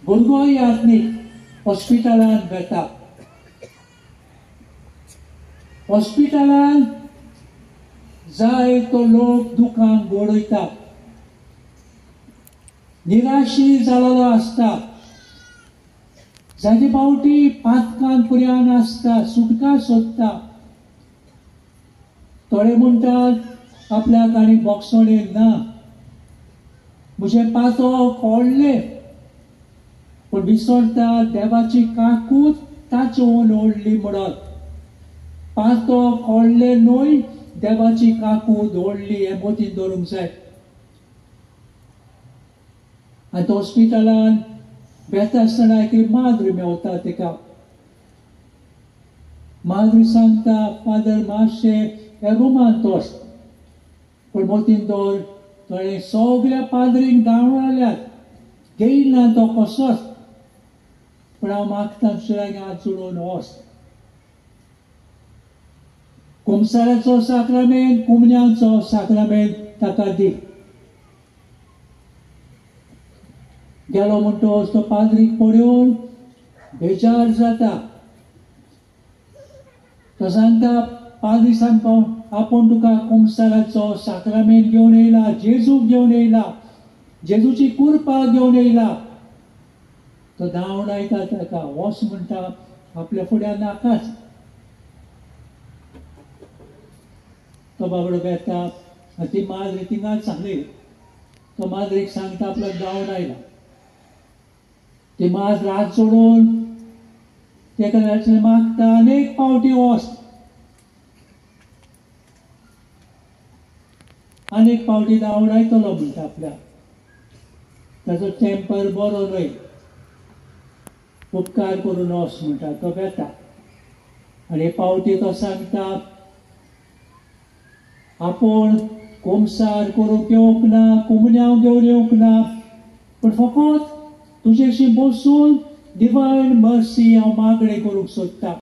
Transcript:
भुरगो यात्नीक हॉस्पिटलांत वेता. हॉस्पिटलांत जाय तो लोक दुकान गोडयता, निराशी जाल्लो आसता, जायते फावटी पातकान पुर्यान आसता, सुटका सोदता. थोडे म्हणटात आपल्याक आनी बोगसणें ना, म्हजें पातक ओडलें, पूण विसरता देवाची काकूत ताचेवन ओडली म्हणत. पातक ओडलें न्हय, देवाची काकूत ओडली हें मतीन दवरूंक जाय. आनी हॉस्पिटलान वेता आसतना एक माद्री मेवता ताका. माद्री सांगता, फादर मातशें ह्या रुमांत वच, पूण मतीन दवर थोडे सगळ्या पाद्रींक धांवडाल्यात, घेयना तो कसोच, पूण हांव मागता तुज्या लागीं हात जोडून वच. कुमसाराचो साक्रामेंत, कुमन्यांचो साक्रामेंत ताका दी. गेलो म्हणटोच तो पाद्रीक पळोवन बेजार जाता. तो सांगता, पाद्री सांगता आपूण तुका कुमसाराचो साक्रामेंत घेवन येयला, जेजूक घेवन येयला, जेजूची कुरपा घेवन येयला. तो धांवडायता ताका, वच म्हणटा आपल्या फुड्यान नाकाच. तो बाबडो वेता आनी ती माद्री थिंगाच सांगली. तो माद्रीक सांगता आपल्याक धांवडायला. ती माद्र हात सोडून ताका मागता अनेक फावटी वच, अनेक फावटी धांवडायतलो म्हणटा आपल्याक. ताचो टेम्पर बरो न्हय, उपकार करून वच म्हणटा. तो वेता आनी फावटी तो सांगता आपूण कुमसार करूंक येवंक ना, कुमन्यांव घेवन येवंक ना, पूण फकत तुजेशी बसून डिवायन मर्सी हांव मागणें करूंक सोदता.